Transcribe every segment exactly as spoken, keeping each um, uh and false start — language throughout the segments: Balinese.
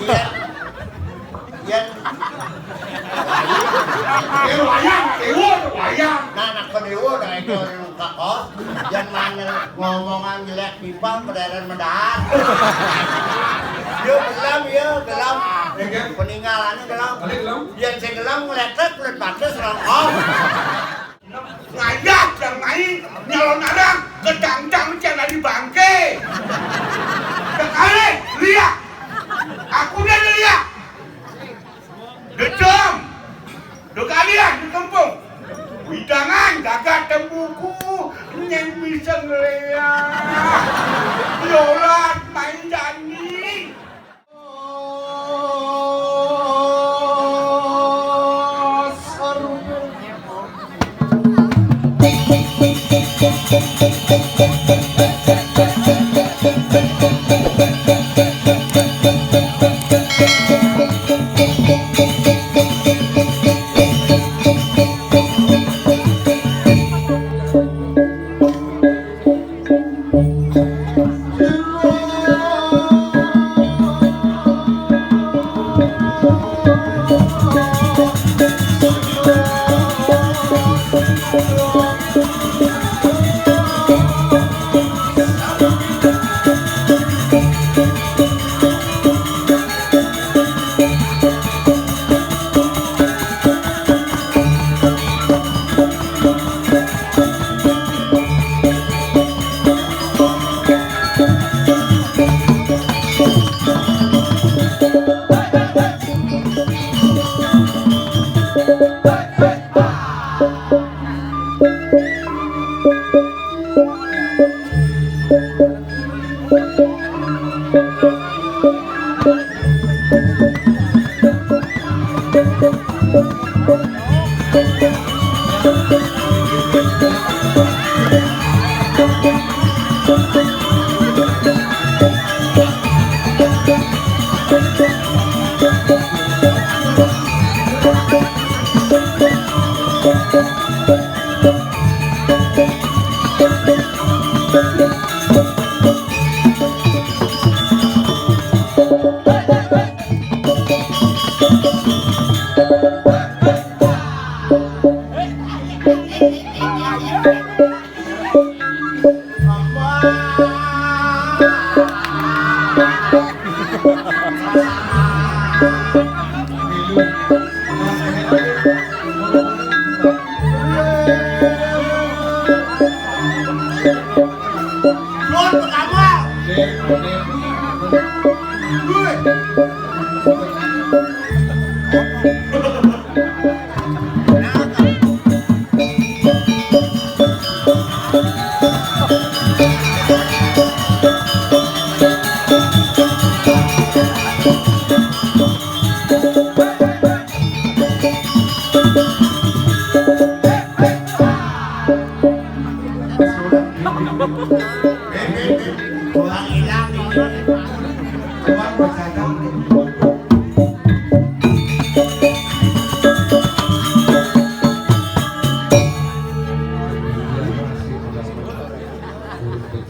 Yén, yén wayang, déwa, wayang. Nah, nak déwa, nah, itu yang kakos. Yén manggil ngomongan jelek pipa, bereren medar. Yo, gelem, yo, gelem. Ya, kan? Peninggalannya gelem. Ada gelem? Yén sing gelem ngeletek, kulit batis, rongkong. Ngajak yang main, nyalon arang, gedang-dang, jangan dari bangke. Sekali, lihat. Aku udah lihat. Dejam. Dua kalian di kampung. Widangan, gagah tembuku, nyeng bisa ngeliat. Yolat, main jani.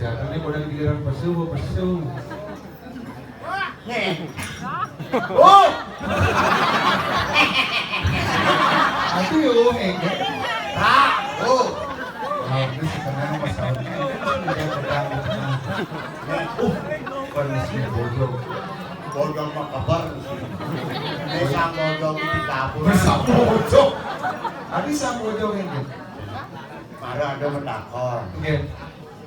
Ini modal giliran pesu, pesu. Nih. Oh. Aduh, yo, eh. Ah, oh. Oh, ini sekarang Mas Audi. Udah petang, petang. Uh, kondisi bodoh. Bodoh mah kabar sih. Ini sang bodoh di dapur. Sang bodoh. Tadi sang bodoh ini. Mara ada menakon. Nggih.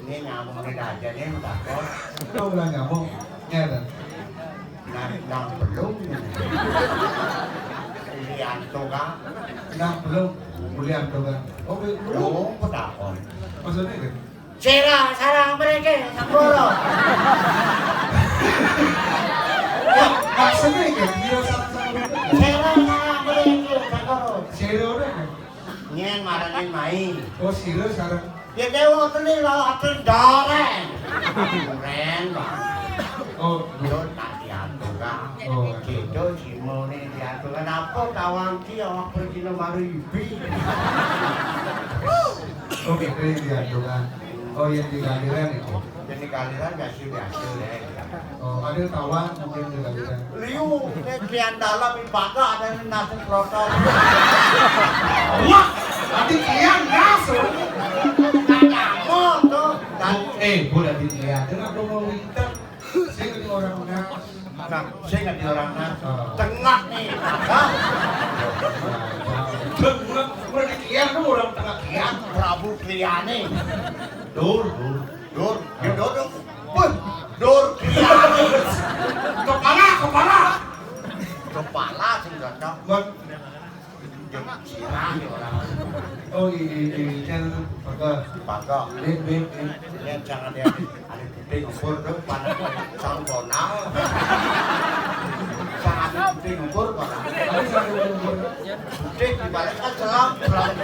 Ini nyambung ini aja nih, Pak Bos. Kok ulah nyambung? Ngeten. Nang, nang belum. Lianto, Kak. Nang belum. Lianto, Kak. Oh, belum. Belum, Pak Bos. Maksudnya, gitu? Sira sarang mriki, Segoro. Ya, maksudnya, gitu? Sira sarang, sarang mriki. Sira sarang mriki, Segoro. Sira ora, gitu? Nyen marani mai. Oh, sira sarang. Ya, dewa teni lho, atur doreng. Duren, Bang. Oh, yo tak diatur, Kak. Oh. Gitu, simone diatur. Kenapa kawan ki awak pergi nang baru ibi? Oh, gitu yang diatur, Kak. Oh, yang di galiran itu? Yang di galiran biasa-biasa deh. Oh, ada kawan mungkin di galiran. Liu. Pian dalam ibaga ada nasi klotok. Wah, nanti kian masuk. Kamu tuh. Dan, eh, bu, nanti kian. Dengar dong, mau minta. Saya ngerti orang Nas. Nah, saya ngerti orang Nas. Oh. Tengah nih. Hah? Tengah. Berarti kian tuh orang tengah kian. Prabu Kriani. Dur, dur. Dur, ya dur, dur. Wah, dur, gila. Kepala, kepala. Kepala sing cocok. Buat sirah ya orang. Oh, ini, ini, ini, pagar. Pagar. Ini, ini, ini. Ini jangan ya. Ada putih ngumpul tuh, pada sang bonal. Sangat putih ngumpul, pada. Ada sangat ngumpul. Putih dibalik kan selam, selam.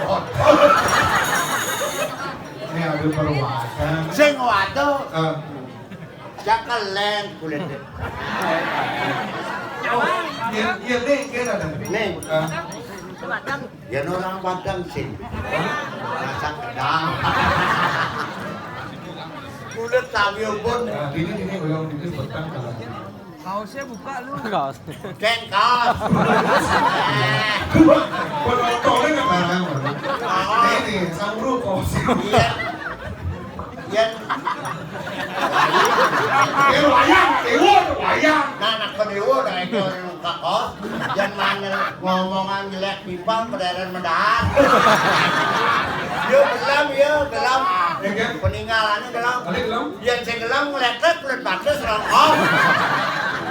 Ini ada perwatan. Sing waduh. Eh. Cakelen kulit. Oh, iya, iya, nih, kira ada. Nih. Eh. Ya orang Padang sih. Rasa gedang. Kulit kami pun. Nah, ini, ini belum, ini petang kalau. Kaosnya buka lu. Kaos. Kengkos. Penontonnya nggak barang. Ini, sauru kaos. Iya. Yen. Yen wayang, dewa, wayang. Nah, nak dewa, nah, itu kakos. Yen manel ngomongan jelek pipa, pederen medar. Yo, gelem, yo, gelem. Ya, kan? Peninggalannya gelem. Ada gelem? Yen sing gelem ngeletek, kulit bagus, rokok.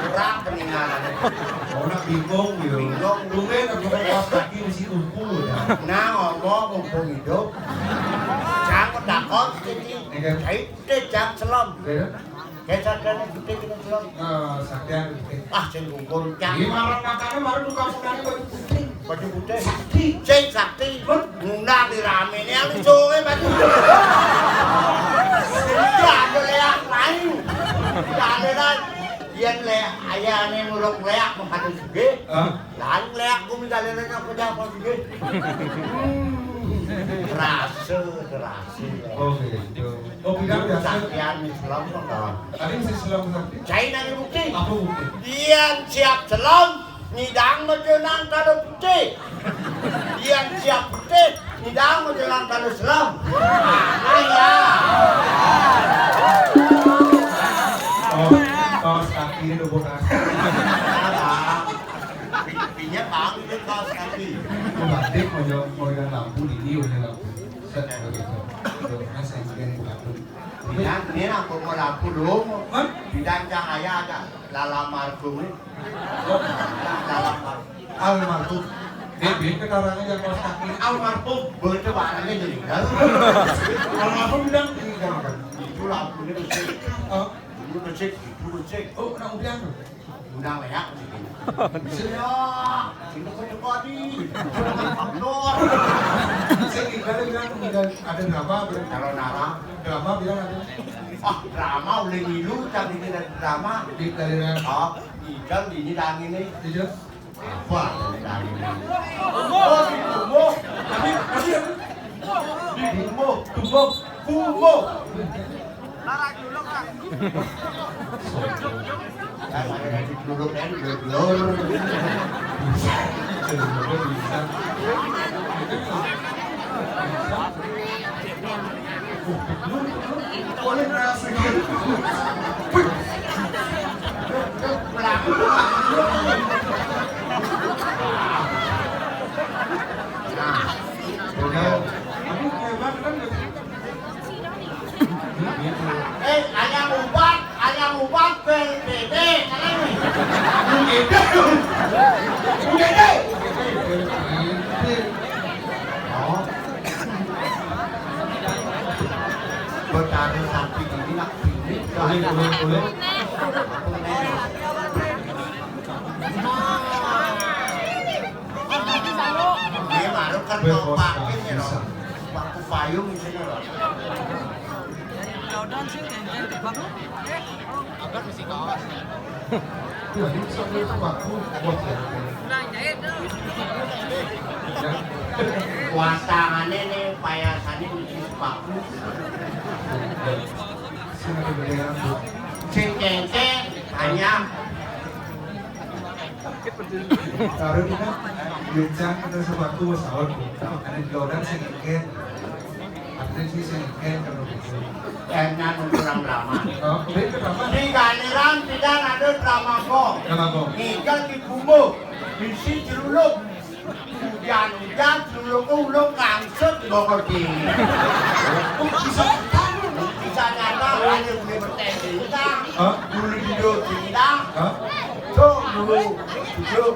Kurang peninggalannya. Orang bingung, yo. Bingung. Tumben, aku pas lagi di situ, ya. Nah, ngomong, mumpung hidup. Cang, takut, ini. Ya, kan? Kayak Gedhe jam selem. Iya. Kayak sadane gedhe kena selem. Eh, sampeyan gedhe. Ah, sing kumpul cak. Iki marang makane mari tukang munane baju putih. Baju putih. Sakti. Sing sakti. Mun ngundang di ramene aku suwe baju. Sing ada leak lain. Kalian yen leak ayane muruk leak mengkatu juga. Hah? Lah leak aku minta leak apa apa juga. Rasa, rasa. Oh, gitu. Oh, bilang biasa. Saktian Islam kok, kawan. Tadi mesti Islam sakti. Cai nanya bukti. Apa bukti? Yen siap selem, nyidang mejenang kado putih. Yen siap putih, nyidang mejenang kado selem. Ayo. Oh, kaos kaki ini udah bukan. Apa? Pinya bang, itu kaos kaki. Batik mau jawab, mau yang lampu ini, udah lampu. Set, begitu. Tuh, mas yang bikin buka tuh. Bidang, ini aku mau lampu dulu. Hah? Bidang cahaya ada. Lalam margum ini. Oh. Lalam margum. Almarhum. Dia bikin keterangan yang kaos kaki. Almarhum. Begitu barangnya jadi. Almarhum bilang, "Ini jangan." Itu lampunya besar. Oh. Ini besar, itu besar. Oh, nak udah. Undang leak sih. Leak, sing teko-teko ati. Faktor. Sing tinggal bilang tinggal ada drama, Bro. Kalau Nara. Drama bilang ada. Ah, drama oleh ngilu, tapi tidak drama. Di kaliran. Ah, tinggal di ini dan ini. Iya. Apa? Dari ini. Oh, di Bumbu. Tapi, tapi, di Bumbu. Bumbu. Bumbu. Eh, ayam ubat, ayam ubat, P B B, salah nih. Udah deh. Udah deh. Oh. Betara sapi ini nak pilih. Boleh, boleh, boleh. Ini baru kerja pakai nih, loh. Waktu payung di sini, loh. Wah, ini sampai ke waktu. Wah, ya. Wasangane nih, payasane nyuci sepatu. Sing ada bendera, Bu. Sing kengke, anyam. Karo kita, bincang kita sepatu saut. Ada di orang sing ngeken. Ada sih sing ngeken kalau gitu. Kayaknya kurang drama. Oh, ini drama. Di Galiran tidak ada drama kok. Drama kok. Ngigal di bumbu, bisi celuluk. Ujan-ujan, celuluk uluk ngangsut bokor dini. Kok bisa nyata? Bisa nyata, ada boleh bertanding kita. Hah? Boleh duduk kita. Hah? So, guru, guru,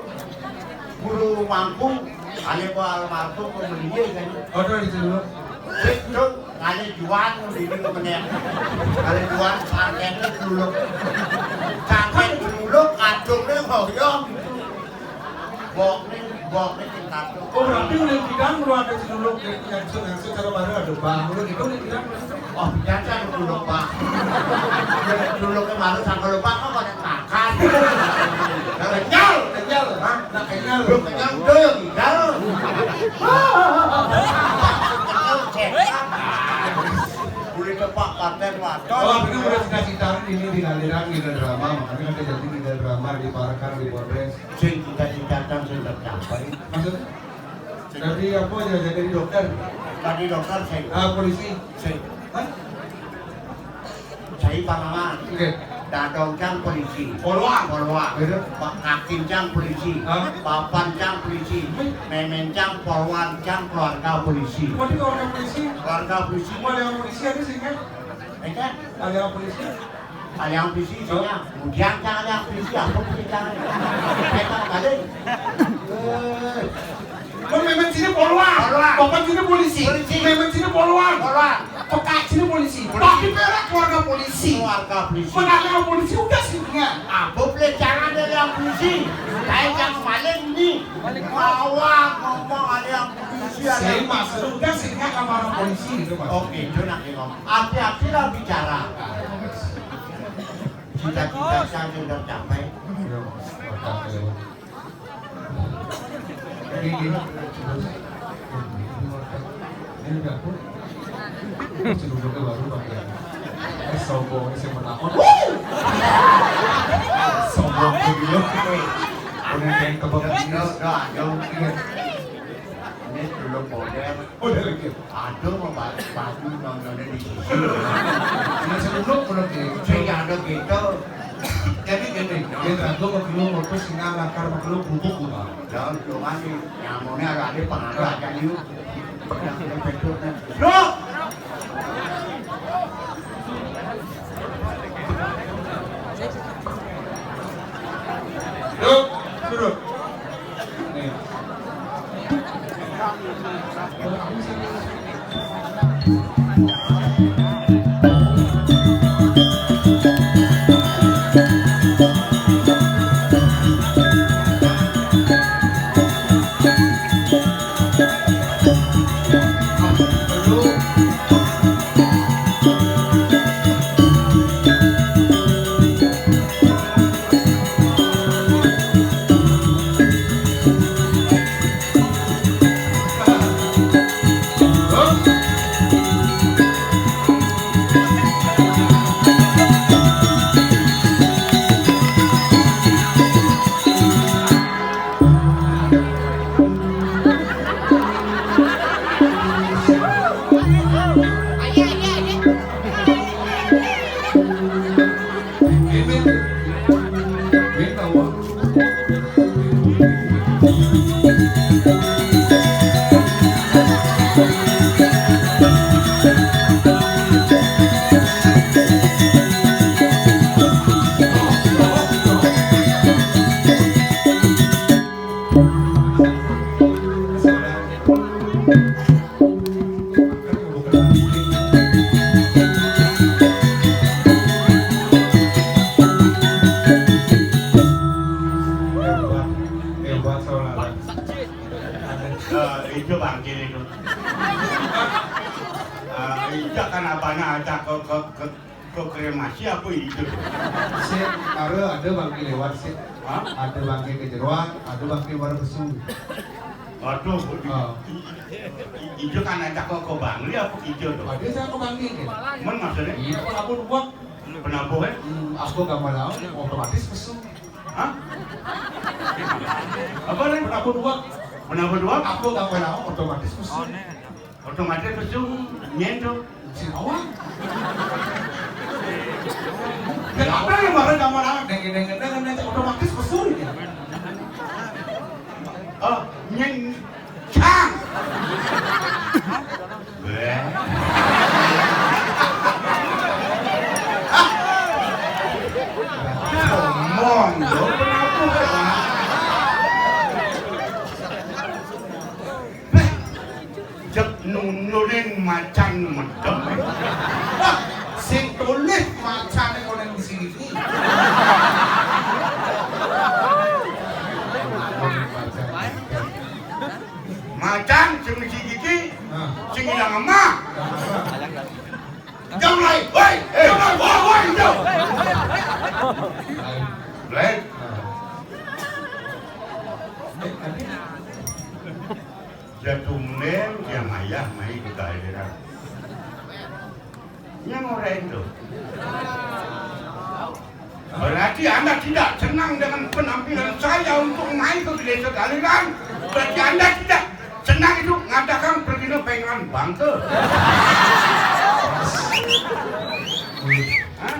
guru mampu, ada apa almarhum, apa meninggal kan? Oh, ada di celuluk. Sik, Dut, ada juan, ini meneh. Ada juan, parkirnya celuluk. Sampai celuluk, kacungnya ngoyong. Bokne, bokne tingkat. Oh, berarti udah bilang lu ada celuluk ya, yang se-, yang secara baru ada bang. Lu gitu udah bilang. Oh, biasa ada celuluk, Pak. Celuluknya malu sama lu, Pak, kok ada makan. Kenyal, kenyal. Hah? Nah, kenyal. Lu kenyal, udah ya, tinggal. Kenyal, cepat. Boleh tepak paten, waduh. Oh, ini udah cita-cita ini di Galiran, di drama, makanya ada jadi di drama, di Parakan, di Polres. Sing cita-citakan sing tercapai. Maksudnya? Dari apa ya? Dari dokter? Tadi dokter sing. Ah, polisi. Sing. Hah? Saya Pak Maman. Oke. Dadong cang polisi. Polwan. Polwan. Gitu. Pak Kakin cang polisi. Hah? Papan cang polisi. Hmm. Memen cang polwan cang keluarga polisi. Waduh, keluarga polisi. Keluarga polisi. Keluarga polisi ada sih kan? Eh, kan? Ada polisi. Aliang polisi isinya, mudiang cang aliang polisi, apa polisi cang? Kita balik. Eh. Kan memen sini polwan. Polwan. Papan sini polisi. Polisi. Memen sini polwan. Polwan. Pekak sini polisi. Polisi. Tapi merah keluarga polisi. Keluarga polisi. Pun aliang polisi udah sih punya. Apa boleh jangan aliang polisi? Saya yang maling ini. Awak ngomong aliang polisi, aliang polisi. Saya masuk udah sih punya kamar polisi itu, Pak. Oke, itu nak ngomong. Hati-hati lah bicara. Cita-cita saya sudah capai. Ini, ini, ini udah aku. Ini sudah ke baru pakai. Eh, sombong, saya mau takut. Sombong gitu. Udah yang tebak ini. Udah, udah, udah. Iya. Ini dulu model. Udah lagi. Aduh, mau baju, baju nontonnya di sisi. Ini sebelum, udah gitu. Saya ada gitu. Jadi gini, dia ragu mau belum, mau terus singa lakar mau belum, bubuk, udah. Ya, cuma sih, nyamunnya ada, ada pengaruh aja, yuk. Yang itu bentuknya. Yuk! Yuk, duduk. Nih. Hebat, hebat, saudara. Eh, itu bangkit itu. Eh, itu kan apanya ada ke, ke, ke, ke kremasi apa itu? Sik, ada, ada bangkit lewat, sik. Hah? Ada bangkit ke jeroan, ada bangkit baru besu. Waduh, oh. I-, i-, itu kan ada ke, ke Bangli apa itu tuh? Ada saya ke Bangli, kan? Men maksudnya? Iya, penabur uang. Penabur, eh? Hmm, aku gambar lawan, otomatis besu. Hah? Apa, Ren? Penabuh dua. Penabuh dua? Apa tak apa lah, otomatis mesum. Otomatis mesum, nyen to. Sing awak. Ya, apa yang bareng kamar awak? Deng, deng, deng, deng, deng, otomatis mesum ya. Oh, nyen cang. Bleh. Ngomong, lo kenapa? Bleh. Jek nunurin macan medem. Wah, sing tulis macan kono di sini. Macan sing misi gigi, sing ilang emak. Jam lain, woi, eh, jam lain, woi, woi, jam. Lain. Jatuh mending, dia mayah, mai ke daerah. Yang orang itu. Berarti Anda tidak senang dengan penampilan saya untuk naik ke gereja Galiran. Berarti Anda tidak senang itu ngadakan pergi pengelan bangke. Hah?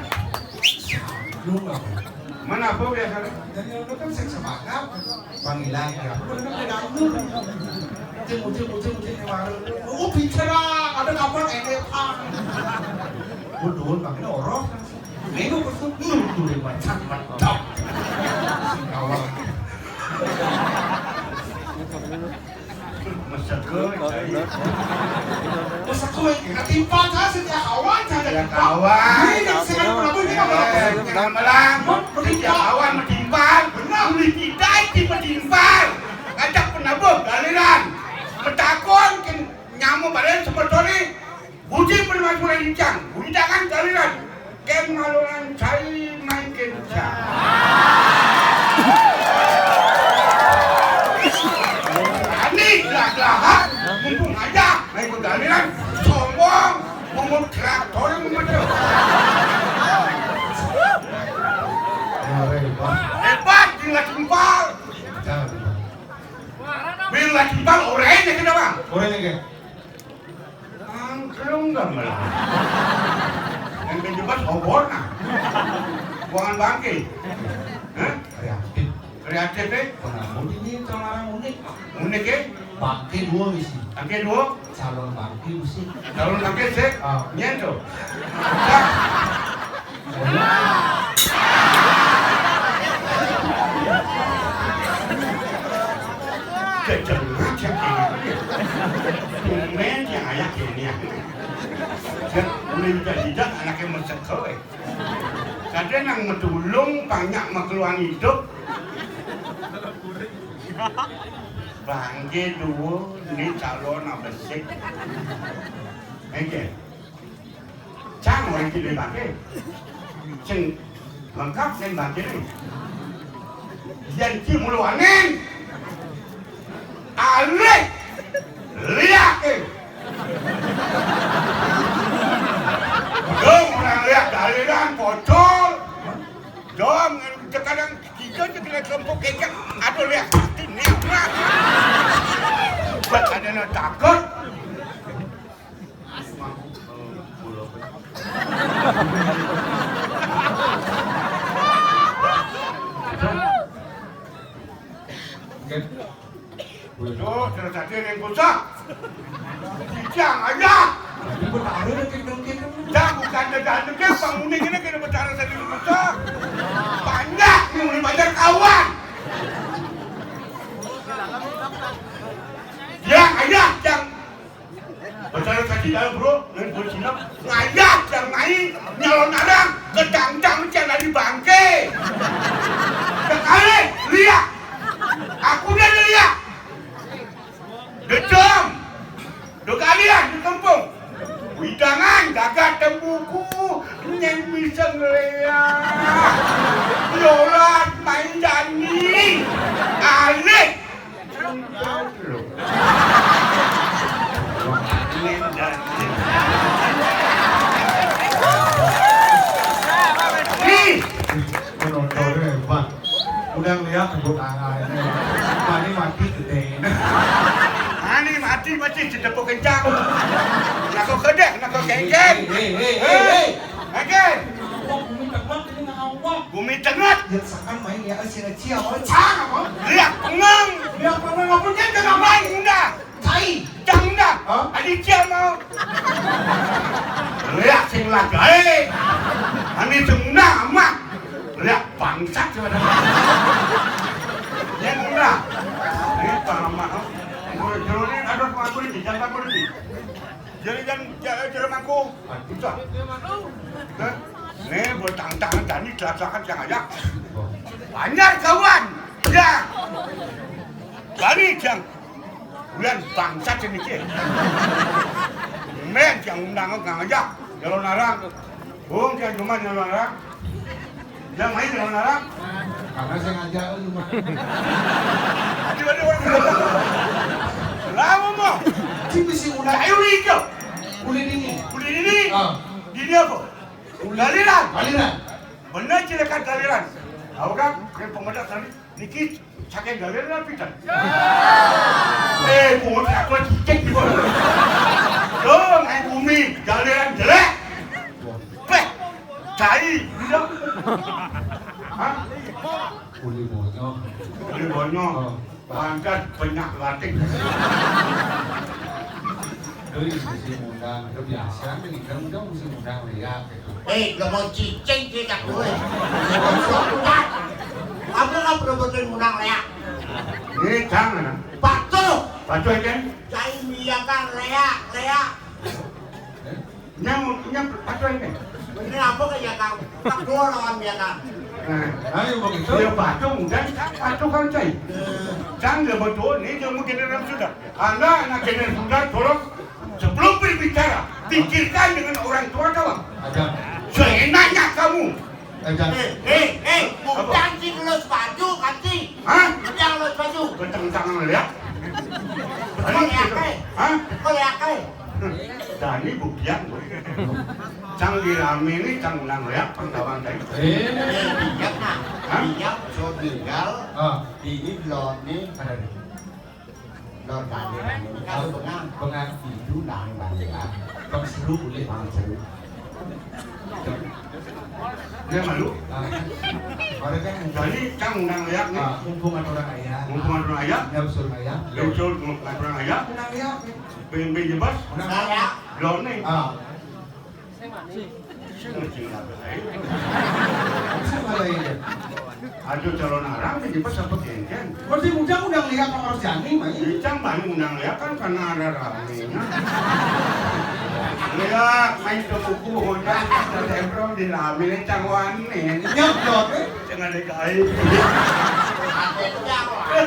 Lu apa? Mana apa biasanya? Jadi lu kan seks semangat. Panggilan ya. Aku kan udah dangdut. Ucil, ucil, ucil, ucil, yang baru. Oh, bicara, ada kapan N F A? Betul, panggilan orang. Minggu kusuk, hmm, tuh, macam, macam. Sing kawal. Meseke, cai. Meseke, kena timpal, saya setiap kawan, saya timpal. Kawan. Ini, saya kan pernah ini kan, eh, jangan melang. Setiap kawan metimpal. Benar. Boleh tidak, itu metimpal. Ngajak penabuh, galiran. Metakon, ken-, nyamuk badan, seperti ini. Budi permasuran lincang, budi tangan galiran. Ken maluran cai main kencang. Ani gelak-gelak, mumpung aja main galiran, sombong, mungut traktor yang memecah. Hebat, tinggal timpal. Bila timpal, orangnya kenapa? Orangnya ke? Angklung gamelan. Yang kejebat obor nah. Buangan bangke. Hah? Kreatif. Kreatif, eh? Pernah mudik ini orang unik. Unik, eh? Bangke dua misi. Bangke dua? Calon bangke misi. Calon bangke sih? Ah. Nyen tuh. Kecengat ya kene. Tumben yang ayah kene. Udah tidak-tidak anaknya mesek kowe. Kadang nang medulung banyak makluan hidup. Bangke dua, ini calon abesik. Oke. Cang orang kidul bangke. Sing lengkap ning bangke ni. Yen ki mulu anin. Alih. Liak ke. Dong orang liak daliran pocol. Dong, kadang kita je kena kelompok kejak. Aduh, liak pasti ni. Buat ada nak takut. Tuh, terus tadi yang susah. Kijang aja. Dah bukan dedah-dedah, bangunan ini kena bicara tadi yang susah. Banyak yang boleh belajar kawan. Yang ayah, yang Betul tadi dah, bro, nang bocina ngayat yang main nyalon arang, kedangdang macam dari bangke. Sekali lihat, aku dah lihat. Dejam, dua kali lah di kampung. Widangan gagah tembuku, nyeng bisa ngeliat. Yolat main jani, alih. Gedé. Ani mati mati ditepuk kencang. Nak kok gedé, nak kok kéngkén. Hei, hei, hei, hei, hei. Kéngkén. Wong bumi tengah ini ngawak. Bumi tengah. Ya sakan main ya sing cia mau cang apa? Lihat pengang. Lihat pengang apa dia kena main udah. Cai. Cang udah. Hah? Adi cia mau. Lihat sing lagaé. Ani sing udah amat. Lah, bangsat, coba dah. Yang murah. Ini paham, Mak. Jero ini ada aku ini, jangan aku ini. Jadi kan, jero mangku. Bisa. Hah? Nih, buat tantang tadi, kelasakan yang aja. Banyak kawan. Ya. Bani, jang. Bulan bangsat ini, Ki. Men, yang undang, nggak ngajak. Kalau narang. Bung, yang cuma yang narang. Yang main yang narang. Karena saya ngajak lu, Mak. Aduh, aduh, aduh. Lama mau. Ci bisi udah. Ayo, Rika. Ulin ini. Ulin ini. Ah. Ini apa? Galiran. Galiran. Bener, cilekan galiran. Tahu kan? Yang pemedak tadi. Niki saking galiran apa, Cak? Eh, pungut aku cicing di bawah. Loh, naik bumi, galiran jelek. Peh, cai, gitu. Hah? Kuli bonyok. Kuli bonyok. Oh. Pantas banyak latih. Doi, mesti ngundang, udah biasa nih, kan udah mesti ngundang lihat gitu. Eh, lo mau cicing sih, Cak, gue. Apa nggak perlu betul ngundang Lea? Ini jangan. Patuh. Patuh aja. Cai miakan Lea, Lea. Nyang, nyang patuh aja. Ini apa kayak kang? Patuh lawan miakan. Nah, ayo begitu. Dia patuh, dan patuh kan, Cai. Jangan dia betul, ini dia mungkin dalam sudah. Anda anak generasi muda, tolong sebelum berbicara, pikirkan dengan orang tua, kawan. Ada. Seenaknya kamu. Ada. Eh, eh, eh, apa? Jangan sih ngelus baju, kan sih? Hah? Jangan ngelus baju. Kencang-kencang lihat. Kau lihat, eh. Hah? Kau lihat, eh. Dani buktian. Cang dirame ini, cang nang lihat, penggawan tadi. Eh. Eh, bijak, nah. Hah? Bijak, so tinggal. Ah. Di ini belum nih. Ada. Lor Banderan ini kalau bengang, bengang itu nang Banderan. Bang seru boleh. Bang seru. Dia malu. Ah. Mereka yang jadi cang nang lihat nih. Ah, mumpung ada orang ayah. Mumpung ada orang ayah. Ya, usul ayah. Ya, usul ada orang ayah. Nang lihat nih. Pengen pengen bebas. Nang lihat. Belum nih. Ah. Sing ngecil apa ae? Sing malah iya. Aduh, calon arang nih, pas apa kéngkén? Mesti muda undang lihat Pak Marjani, Mai. Icang Mai undang lihat kan karena ada ramenya. Lihat, main ke buku, udah, ada temprong di rame, nih, cang wani. Nyok, nyok, eh. Jangan ada gaib. Ada yang wani.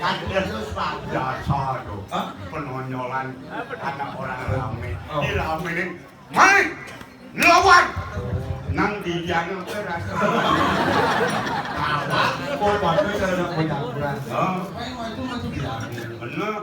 Kan Yesus, Pak. Dasar tuh. Hah? Penonjolan anak orang rame. Oh. Di rame nih. Mari ngelawan. Nang di jana keras. Kawan, kok waktu saya udah punya aturan. Oh. Main maju, maju. Iya, bener.